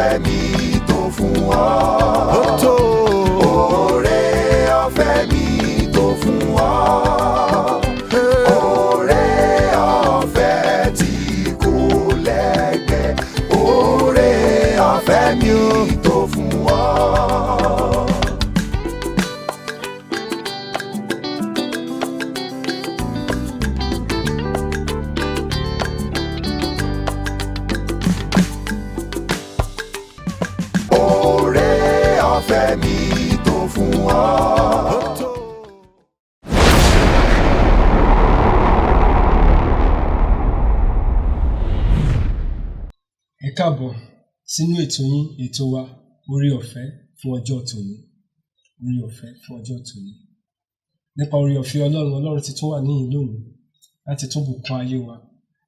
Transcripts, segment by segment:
Ọ̀fẹ́ mi tó fún ọ. Ó tó. Oore ọ̀fẹ́ mi tó fún ọ. Oore ọ̀fẹ́ tí kò lẹ́gbẹ́. Oore ọ̀fẹ́ mi tó fún ọ. Oore ọ̀fẹ́ mi tó fún ọ. Ó tó. Ẹ káàbọ̀ sínú ètò yín, ètò wa, Oore Ọ̀fẹ́ fún ọjọ́ tòní. Oore Ọ̀fẹ́ fún ọjọ́ tòní. Nípa oore ọ̀fẹ́ Ọlọ́run, Ọlọ́run ti tún wà níhìn lónìí láti tún bùkún ayé wa,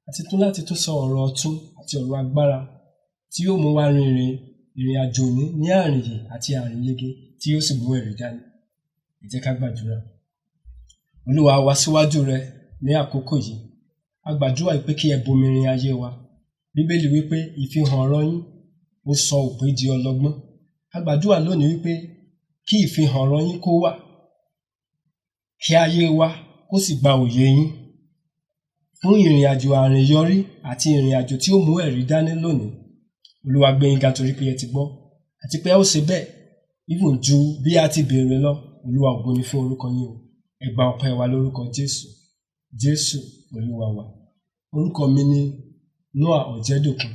àti tún láti tún sọ ọ̀rọ̀ ọ̀tun àti ọ̀rọ̀ agbára tí yóò mú wa rin ìrìn àjò ní ní àrìnyè àti àrìnyege tí yóò sì mú ẹ̀rí dání. Ẹ jẹ́ ká gbàdúrà. Olúwa, wá síwájú rẹ ní àkókò yìí. A gbàdúrà pé kí ẹ bomirin ayé wa. Bíbélì wípé ìfihàn ọ̀rọ̀ yín ó sọ òpè di ọlọ́gbọ́n. A gbàdúrà lónìí wípé kí ìfihàn ọ̀rọ̀ yín kó wà, kí ayé wa kó sì gba òye yín fún ìrìn àjò àrìnyọrí àti ìrìn àjò tí ó mú ẹ̀rí dání lónìí. Olúwa, gbé yín ga torí pé ẹ ti gbọ́ àti pé ẹ ó ṣe bẹ́ẹ̀ even ju bí a ti béèrè lọ. Olúwa, ògo ni fún orúkọ yín o. Ẹ gba ọpẹ́ wa lórúkọ Jésù. Jésù Olúwa wa. Orúkọ mi ni Noah Ọ̀jẹ́dòkun.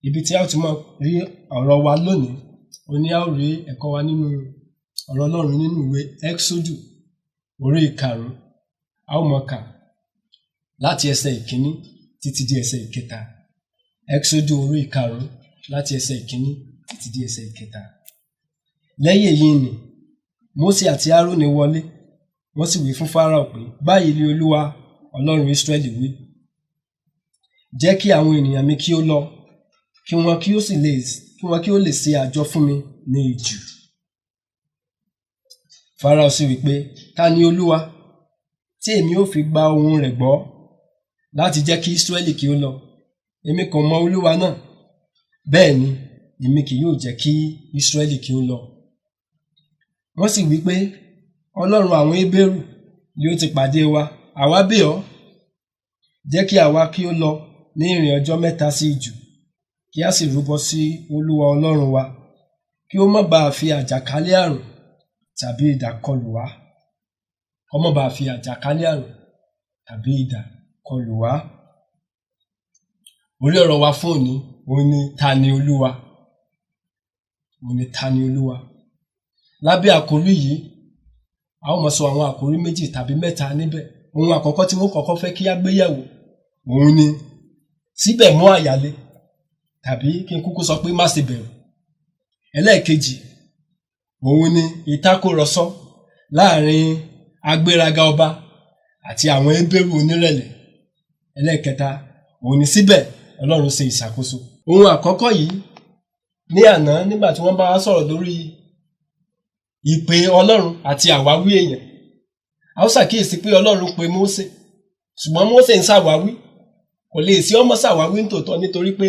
Ibi tí a ó ti máa rí ọ̀rọ̀ wa lónìí, ó ní a ó rí ẹ̀kọ́ wa nínú ọ̀rọ̀ Ọlọ́run nínú ìwé Ẹ́xódù orí 5. A ó mọ̀ kà láti ẹsẹ̀ 1 títí di ẹsẹ̀ 3. Ẹ́xódù orí 5 láti ẹsẹ̀ 1 títí di ẹsẹ̀ 3. Lẹ́yìn èyí ni Mósè àti Árónì wọlé, wọ́n sì wí fún Fáráò pé, báyìí ni Olúwa Ọlọ́run Ísírẹ́lì wí. Jẹ́ kí àwọn ènìyàn mi kí ó lọ, kí wọn kí ó sì lè, kí wọn kí ó lè ṣe àjọ fún mi ní ijù. Fáráò sì wí pé, ta ni Olúwa tí èmi ó fi gba ohùn rẹ̀ gbọ́ láti jẹ́ kí Ísírẹ́lì kí ó lọ? Èmi kò mọ Olúwa náà. Bẹ́ẹ̀ ni èmi kì yóò jẹ́ kí Ísírẹ́lì kí ó lọ. Wọ́n sì wí pé, Ọlọ́run àwọn Hébérù ni ó ti pàdé wa, àwa bẹ̀ ọ́. Jẹ́ kí àwa kí ó lọ ní ìrìn ọjọ́ 3 sí ijù, kí a sì rúbọ sí Olúwa Ọlọ́run wa, kí ó má bàa fi àjàkálẹ̀ àrùn tàbí idà kọlù wá. Kó má bàa fi àjàkálẹ̀ àrùn tàbí idà kọlù wá. Orí ọ̀rọ̀ wa fún òní, òun ni ta ni Olúwa? Òun ni ta ni Olúwa? Lábẹ́ àkórí yìí, a ó máa sọ àwọn àkórí 2 tàbí 3 níbẹ̀. Ohun àkọ́kọ́ tí wọ́n kọ́kọ́ fẹ́ kí á gbéyẹ̀wò, òun ni síbẹ̀ mú àyà le, tàbí kí n kúkú sọ pé má ṣe bẹ̀rù. Ẹlẹ́ẹ̀kejì, òun ni ìtakùrọ̀sọ láàrin agbéraga ọba àti àwọn Hébérù onírẹ̀lẹ̀. Ẹlẹ́ẹ̀kẹta, òun ni síbẹ̀ Ọlọ́run ṣe ìṣàkóso. Ohun àkọ́kọ́ yìí, ní àná nígbà tí wọ́n bá wa sọ̀rọ̀ lórí ìpè Ọlọ́run àti àwáwí èèyàn, a ó ṣàkíyèsí pé Ọlọ́run pe Mósè, ṣùgbọ́n Mósè ń ṣàwáwí. Kò lè sí ọmọ ṣàwáwí nítòótọ́ nítorí pé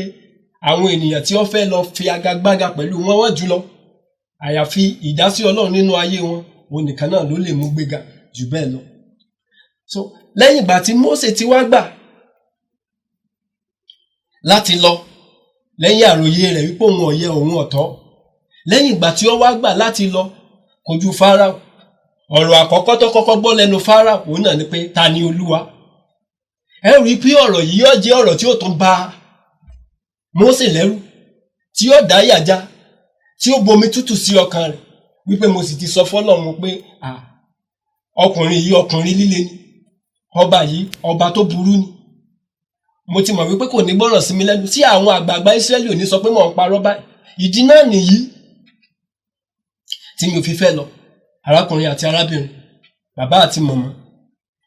àwọn ènìyàn tí ó fẹ́ lọ fi agagbága pẹ̀lú wọn wọ́n jùlọ. Àyàfi ìdásí Ọlọ́run nínú ayé wọn, òun nìkan náà ló lè mú gbéga jù bẹ́ẹ̀ lọ. So lẹ́yìn ìgbà tí Mósè ti wá gbà láti lọ, lẹ́yìn àròyé rẹ̀ wípé òun ọ̀yẹ́ òun ọ̀tọ̀, lẹ́yìn ìgbà tí ó wá gbà láti lọ kojú Fáráò, ọ̀rọ̀ àkọ́kọ́ tó kọ́kọ́ gbọ́ lẹ́nu Fáráò òun náà ni pé ta ni Olúwa? Ẹ rí i pé ọ̀rọ̀ yìí yóò jẹ́ ọ̀rọ̀ tí ó tún bà Mósè lẹ́rù, tí ó dá yàjá, tí ó bomi tútù sí ọkàn rẹ̀ wípé mo sì ti sọ fọ́lọ́run pé ọkùnrin yìí ọkùnrin líle ni, ọba yìí ọba tó burú ni. Mo ti mọ̀ wípé kò ní gbọ́rọ̀ sí mi lẹ́nu, tí àwọn àgbààgbà Ísírẹ́lì ò ní sọ pé mò ń parọ́ báyìí. Ìdí náà nìyí tí mi ò fi fẹ́ lọ. Arákùnrin àti arábìnrin, bàbá àti mọ̀mọ́,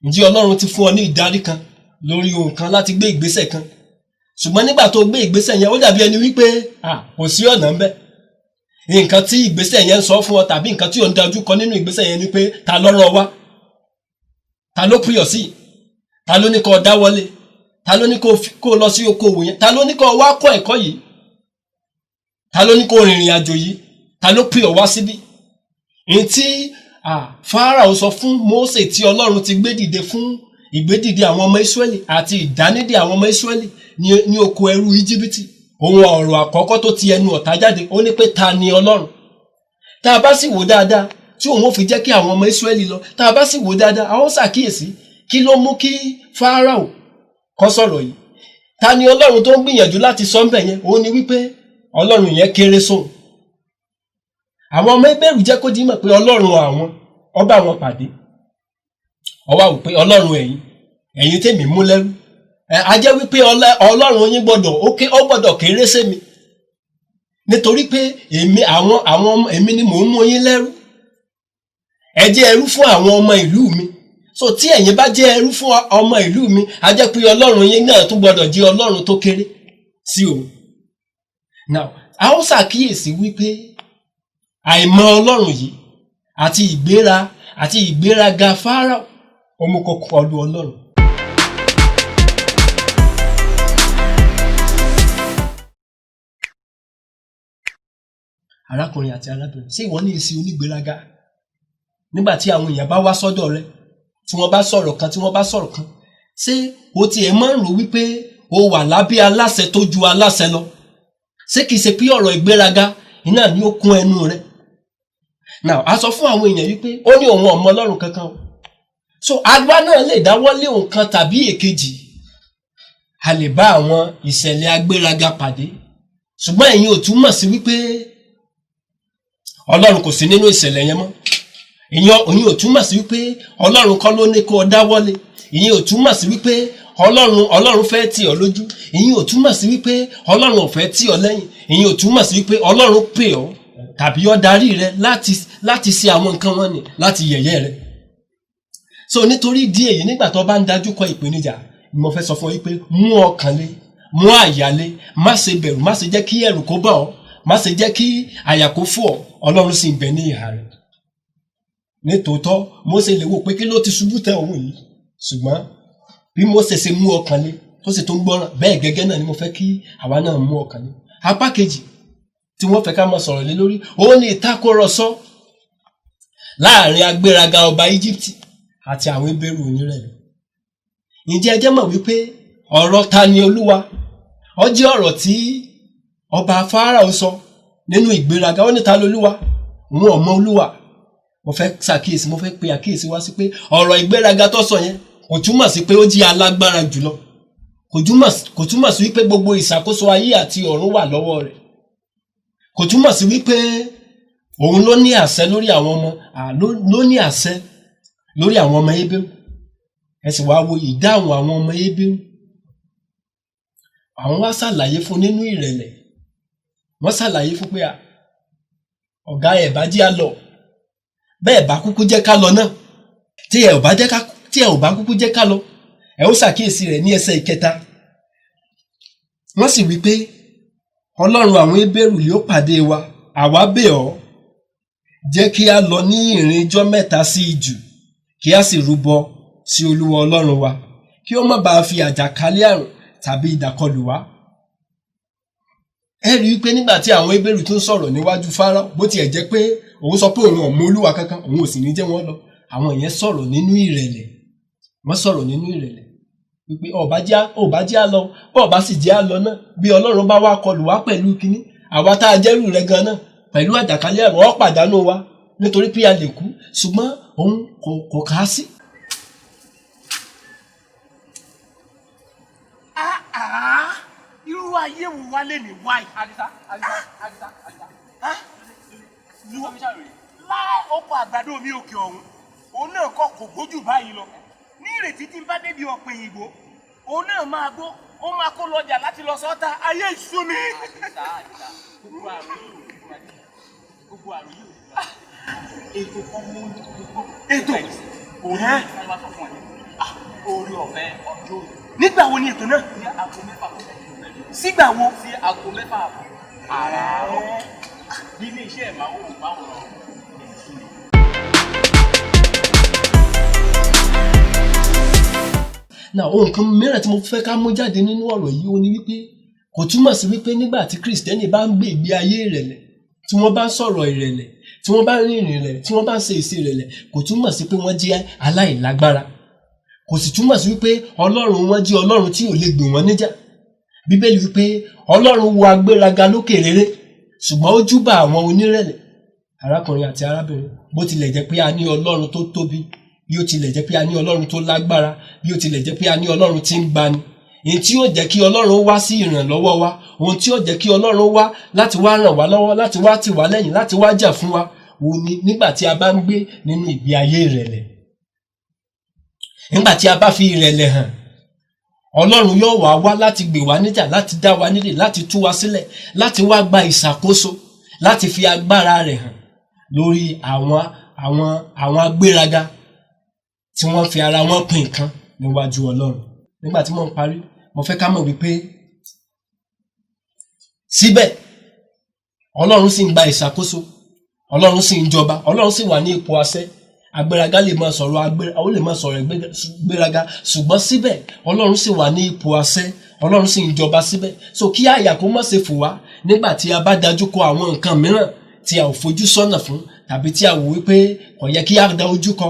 ǹjẹ́ Ọlọ́run ti fún ọ ní ìdarí kan lórí ohun kan láti gbé ìgbésẹ̀ kan? Ṣùgbọ́n nígbà tó gbé ìgbésẹ̀ yẹn, ó dàbí ẹni wípé kò sí ọ̀nà ńbẹ̀. Nǹkan tí ìgbésẹ̀ yẹn ń sọ fún ọ tàbí nǹkan tí ò ń dájú kọ nínú ìgbésẹ̀ yẹn ni pé ta ló rán wa? Ta ló pè ọ́ sí? Ta ló ní kó o dáwọ́lé? Ta ló ní kó o lọ sí okòwò yẹn? Ta ló ní kó o wá kọ́ ẹ̀kọ́ yìí? Ta ló ní kó rìnrìn àjò yìí? Ta ló pè ọ́ wá síbí? Èyí tí Fáráò sọ fún Mósè tí Ọlọ́run ti gbé dìde fún ìgbédìde àwọn ọmọ Ísírẹ́lì àti ìdánidè àwọn ọmọ Ísírẹ́lì ní oko ẹrú Íjíbítì, ohun ọ̀rọ̀ àkọ́kọ́ tó ti ẹnu ọ̀tá jáde, ó ní pé ta ni Ọlọ́run? Tá a bá sì wò dáadáa tí òun ò fi jẹ́ kí àwọn ọmọ Ísírẹ́lì lọ, tá a bá sì wò dáadáa, a ó ṣàkíyèsí kí ló mú kí Fáráò kó sọ̀rọ̀ yìí. Ta ni Ọlọ́run tó ń gbìyànjú láti sọ ń bẹ̀ yẹn? Òun ni wípé Ọlọ́run yẹn kéré sóun. Àwọn ọmọ Hébérù jẹ́ kó di mọ̀ pé Ọlọ́run àwọn ó bá wọn pàdé. Ó wá wò pé Ọlọ́run ẹ̀yin tèmi mú lẹ́rú, a jẹ́ wípé Ọlọ́run yín gbọ́dọ̀ ó gbọ́dọ̀ kéré sí mi, nítorí pé èmi àwọn àwọn ọmọ èmi ni mò ń mú yín lẹ́rú. Ẹ jẹ́ ẹrú fún àwọn ọmọ ìlú mi. So tí ẹ̀yin bá jẹ́ ẹrú fún ọmọ ìlú mi, a jẹ́ pé Ọlọ́run yín náà tún gbọ́dọ̀ jẹ́ Ọlọ́run tó kéré sí òun. Now, a ó ṣàkíyèsí wípé àìmọ̀ Ọlọ́run yìí àti ìgbéraga Fáráò ó mú kó kọlu Ọlọ́run. Arákùnrin àti arábìnrin, ṣé ìwọ ní ìsìn onígbéraga? Nígbà tí àwọn èèyàn bá wá sọ́dọ̀ rẹ, tí wọ́n bá sọ̀rọ̀ kan, tí wọ́n bá sọ̀rọ̀ kan, ṣé o tiẹ̀ máa ń rò wípé o wà lábẹ́ aláṣẹ tó ju aláṣẹ lọ? Ṣé kìí ṣe pé ọ̀rọ̀ ìgbéraga iná ni ó kún ẹnu rẹ? Now, a sọ fún àwọn èèyàn wípé ó ní òun ọmọ Ọlọ́run kankan o. So àwa náà lè dáwọ́lé nǹkan tàbí èkejì, a lè bá àwọn ìṣẹ̀lẹ̀ agbéraga pàdé, ṣùgbọ́n ẹ̀yin ò túmọ̀ sí wípé Ọlọ́run kò sí nínú ìṣẹ̀lẹ̀ yẹn mọ́. Ìyẹn ò túmọ̀ sí wípé Ọlọ́run kọ́ ló ní kó o dáwọ́lé. Ìyẹn ò túmọ̀ sí wípé Ọlọ́run fẹ́ tì ọ́ lójú. Ìyẹn ò túmọ̀ sí wípé Ọlọ́run ò fẹ́ tì ọ́ lẹ́yìn. Ìyẹn ò túmọ̀ sí wípé Ọlọ́run pè ọ́ tàbí ó darí rẹ láti ṣe àwọn nǹkan wọn ni láti yẹ̀yẹ́ rẹ. So nítorí ìdí èyí, nígbà tó bá ń dájú kọ ìpèníjà, mo fẹ́ sọ fún ọ wípé mú ọkàn lé, mú àyà lé, má ṣe bẹ̀rù, má ṣe jẹ́ kí ẹ̀rù kó bà ọ́, má ṣe jẹ́ kí àyà kó fò ọ́. Ọlọ́run sì ń bẹ ní ìhà rẹ. Nítòótọ́, Mósè lè wò pé kí ló ti ṣubú tẹ òun yìí, ṣùgbọ́n bí Mósè ṣe mú ọkàn lé tó sì tún gbọ́ràn, bẹ́ẹ̀ gẹ́gẹ́ náà ni mo fẹ́ kí àwa náà mú ọkàn lé. Apá kejì tí wọ́n fẹ́ ká máa sọ̀rọ̀ lé lórí, òun ni ìtakùrọ̀sọ láàrin agbéraga ọba Íjíbítì àti àwọn Hébérù onírẹ̀lẹ̀. Ǹjẹ́ ẹ jẹ́ mọ̀ wípé ọ̀rọ̀ ta ni Olúwa? Ó jẹ́ ọ̀rọ̀ tí ọba Fáráò sọ nínú ìgbéraga. Ó ní ta lolúwa? Òun ò mọ Olúwa. Mo fẹ́ ṣàkíyèsí, mo fẹ́ pe àkíyèsí wá sí pé ọ̀rọ̀ ìgbéraga tó sọ yẹn kò túmọ̀ sí pé ó jí alágbára jùlọ. Kò túmọ̀ sí wípé gbogbo ìṣàkóso ayé àti ọ̀run wà lọ́wọ́ rẹ̀. Kò túmọ̀ sí wípé òun ló ní àṣẹ lórí àwọn ọmọ, ló ní àṣẹ lórí àwọn ọmọ Hébérù. Ẹ sì wá wo ìdáhùn àwọn ọmọ Hébérù. Àwọn wá ṣàlàyé fún nínú ìrẹ̀lẹ̀. Wọ́n ṣàlàyé fún pé ọ̀gá ẹ̀ bá jẹ́ á lọ, bẹ́ẹ̀ bá kúkú jẹ́ ká lọ náà, tí ẹ ò bá kúkú jẹ́ ká lọ. Ẹ ó ṣàkíyèsí rẹ̀ ní ẹsẹ̀ ìkẹta. Wọ́n sì wí pé Ọlọ́run àwọn Hébérù yóò pàdé wa, àwa bẹ̀ ọ́, jẹ́ kí a lọ ní ìrìn ijọ́ mẹ́ta sí ijù, kí a sì rúbọ sí Olúwa Ọlọ́run wa, kí ó má bàa fi àjàkálẹ̀ àrùn tàbí ìdàkọlù wá. Ẹ rí i pé nígbà tí àwọn Hébérù tún sọ̀rọ̀ níwájú Fáráò, bó tiẹ̀ jẹ́ pé òun sọ pé òun ò mọ Olúwa kankan, òun ò sì ní jẹ́ wọ́n lọ, àwọn yẹn sọ̀rọ̀ nínú ìrẹ̀lẹ̀. Wọ́n sọ̀rọ̀ nínú ìrẹ̀lẹ̀ wípé ọba jẹ́ á lọ, bọ́ ọba sì jẹ́ á lọ náà, bí Ọlọ́run bá wá kọlù wá pẹ̀lú kínní, àwa tá a jẹ́rù rẹ̀ gan náà pẹ̀lú àjàkálẹ̀ àrùn, ó pàdánù wa nítorí pé a lè kú, ṣùgbọ́n òun kò kà á sí. Irú ayé wo wá lè ní wáyé? Àdìsá, Àdìsá, Àdìsá, Àdìsá. Láì ọkọ̀ àgbàdo mi òkè ọ̀hún, òun náà kọ́ kò gbójú báyìí lọ. Ní ìrètí tí ń bá débi ọ̀pẹ̀ òyìnbó, òun náà máa gbó, ó máa kó lọ́jà láti lọ sọ́ta, ayé ìṣú mi. Àdìsá, Àdìsá, gbogbo àrùn yìí ò ní fún adé. Gbogbo àrùn yìí ò ní fún adé. Ètò kan mú gbogbo. Ètò? Òun ní ìfẹ́ wá sọ fún ẹ. Orí ọ̀fẹ́ ọjọ́ òní. Nígbà wo ni ètò náà? Ní aago 6 kọjá ìṣẹ́jú. Sígbà wo? Sí aago 6 àbọ̀. Àràárọ̀. Nílé iṣẹ́ ìmáwòrán. Now, ohun kan mìíràn tí mo fẹ́ ká mú jáde nínú ọ̀rọ̀ yìí ó ní wípé Kò túmọ̀ sí wípé nígbà tí Kristẹni bá ń gbé ìgbé ayé ìrẹ̀lẹ̀, tí wọ́n bá ń sọ̀rọ̀ ìrẹ̀lẹ̀, tí wọ́n bá ń rìnrìn ìrẹ̀lẹ̀, tí wọ́n bá ń ṣe ìṣe ìrẹ̀lẹ̀, kò túmọ̀ sí pé wọ́n jẹ́ aláìlágbára. Kò sì túmọ̀ sí wípé Ọlọ́run wọn jẹ́ Ọlọ́run tí ò lè gbè wọ́n níjà. Bíbélì wípé Ọlọ́run wo agbéraga lókè rere, ṣùgbọ́n ó júbà àwọn onírẹ̀lẹ̀. Arákùnrin àti arábìnrin, bó tilẹ̀ jẹ́ pé a ní Ọlọ́run tó tóbi, bí ó tilẹ̀ jẹ́ pé a ní Ọlọ́run tó lágbára, bí ó tilẹ̀ jẹ́ pé a ní Ọlọ́run tí ń gbani, èyí tí yóò jẹ́ kí Ọlọ́run wá sí ìrànlọ́wọ́ wa, ohun tí yóò jẹ́ kí Ọlọ́run wá láti wá ràn wá lọ́wọ́, láti wá tì wá lẹ́yìn, láti wá jà fún wa, òun ni nígbà tí a bá ń gbé nínú ìgbé ayé ìrẹ̀lẹ̀. Nígbà tí a bá fi ìrẹ̀lẹ̀ hàn, Ọlọ́run yóò wá wá láti gbè wá níjà, láti dá wa nídè, láti tú wa sílẹ̀, láti wá gba ìṣàkóso, láti fi agbára rẹ̀ hàn lórí àwọn agbéraga tí wọ́n fi ara wọn pín nǹkan níwájú Ọlọ́run. Nígbà tí mò ń parí, mo fẹ́ ká mọ̀ wípé síbẹ̀ Ọlọ́run sì ń gba ìṣàkóso, Ọlọ́run sì ń jọba, Ọlọ́run sì wà ní ipò àṣẹ. Agbéraga lè máa sọ̀rọ̀ agbéra, ó lè máa sọ̀rọ̀ gbéraga, ṣùgbọ́n síbẹ̀ Ọlọ́run sì wà ní ipò àṣẹ, Ọlọ́run sì ń jọba síbẹ̀. So kí àyà kó má ṣe fò wá nígbà tí a bá dájú kọ àwọn nǹkan mìíràn tí a ò fojú sọ́nà fún, tàbí tí a wò wípé kò yẹ kí a da ojú kọ.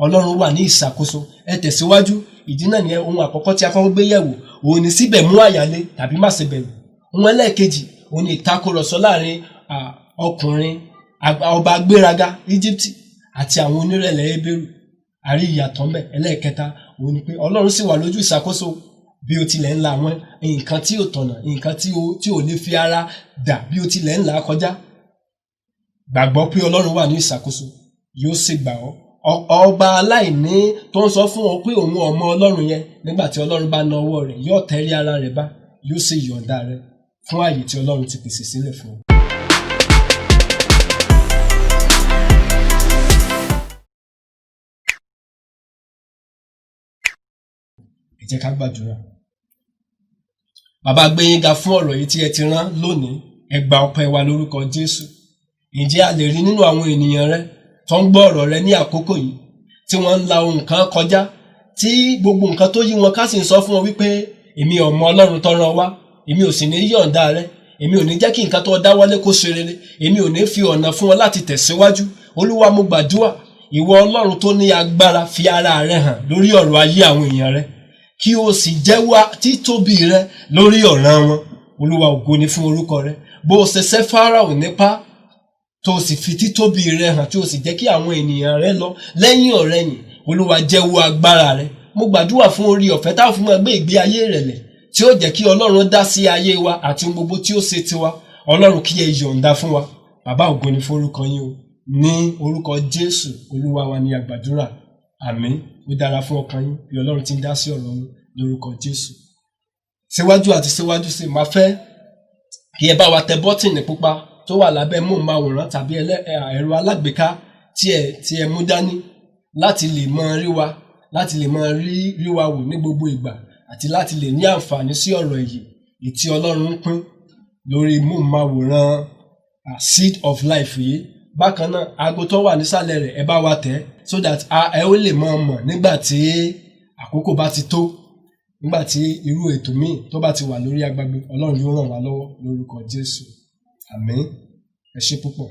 Ọlọ́run wà ní ìṣàkóso. Ẹ tẹ̀síwájú. Ìdí náà ni ohun àkọ́kọ́ tí a kọ́kọ́ gbé yẹ̀wò, òun ni síbẹ̀ mú àyà le tàbí má ṣe bẹ̀rù. Ohun ẹlẹ́ẹ̀kejì, òun ni ìtakùrọ̀sọ láàrin ọkùnrin ọba agbéraga Íjíbítì àti àwọn onírẹ̀lẹ̀ Hébérù. A rí ìyàtọ̀ ńbẹ̀. Ẹlẹ́ẹ̀kẹta, òun ni pé Ọlọ́run sì wà lójú ìṣàkóso bí ó tilẹ̀ ń la àwọn nǹkan tí ò tọ̀nà, nǹkan tí ò lè fi ara dà, bí ó tilẹ̀ ń là á kọjá. Gbàgbọ́ pé Ọlọ́run wà ní ìṣàkóso, yóò sì gbà ọ́. Ọba aláìní tó ń sọ fún ọ pé òun ọmọ Ọlọ́run yẹn, nígbà tí Ọlọ́run bá na ọwọ́ rẹ̀, yóò tẹrí ara rẹ̀ bá, yóò sì yọ̀ǹda rẹ̀ fún ààyè tí Ọlọ́run ti pèsè sílẹ̀ fún ọ. Ẹ jẹ́ ká gbàdúrà. Bàbá, gbé yín ga fún ọ̀rọ̀ yìí tí ẹ ti rán lónìí. Ẹ gba ọpẹ́ wa lórúkọ Jésù. Ǹjẹ́ a lè rí nínú àwọn ènìyàn rẹ tó ń gbọ́ ọ̀rọ̀ rẹ ní àkókò yìí, tí wọ́n ń la ohun kan kọjá, tí gbogbo nǹkan tó yí wọn ká sì ń sọ fún wọn wípé èmi ò mọ Ọlọ́run tó rán wá, èmi ò sì ní yọ̀ǹda rẹ, èmi ò ní jẹ́ kí nǹkan tó dáwọ́lé kó ṣe rere, èmi ò ní fi ọ̀nà fún wọn láti tẹ̀síwájú. Olúwa, mo gbàdúrà, ìwọ Ọlọ́run tó ní agbára, fi ara rẹ hàn lórí ọ̀rọ̀ ayé àwọn èèyàn rẹ, kí o sì jẹ́wọ́ títóbi rẹ lórí ọ̀ràn wọn. Olúwa, ògo ni fún orúkọ rẹ. Bó o ṣe ṣẹ́ Fáráò nípa, tó o sì fi títóbi rẹ hàn, tí o sì jẹ́ kí àwọn ènìyàn rẹ lọ lẹ́yìn ọ̀rẹ̀yìn, Olúwa, jẹ́wọ́ agbára rẹ. Mo gbàdúrà fún orí ọ̀fẹ́ táwọn fún máa gbé ìgbé ayé ìrẹ̀lẹ̀ tí ó jẹ́ kí Ọlọ́run dá sí ayé wa àti ohun gbogbo tí ó ṣe tiwa. Ọlọ́run, kí ẹ yọ̀ǹda fún wa. Bàbá, ògo ni fún orúkọ yín o. Ní orúkọ Jésù Olúwa wa ni a gbàdúrà. Àmín. Ó dára fún ọkàn yín bí Ọlọ́run ti ń dá sí ọ̀rọ̀ yín lórúkọ Jésù. Síwájú àti síwájú sí, màá fẹ́ kí ẹ bá wa tẹ bọ́tìnì pupa tó wà lábẹ́ móhùnmáwòrán tàbí ẹ̀rọ alágbèéká tí ẹ mú dání, láti lè máa rí wa, láti lè máa rí wa wò ní gbogbo ìgbà, àti láti lè ní àǹfààní sí ọ̀rọ̀ ìyè èyí tí Ọlọ́run ń pín lórí móhùnmáwòrán Seed of Life yìí. Bákan náà, aago tó wà nísàlẹ̀ rẹ̀, ẹ bá wa tẹ̀ so that ẹ ó lè máa mọ̀ nígbà tí àkókò bá ti tó, nígbà tí irú ètò míì tó bá ti wà lórí agbágbé. Ọlọ́run yóò ràn wá lọ́wọ́ lórúkọ Jésù. Àmín. Ẹ ṣé púpọ̀.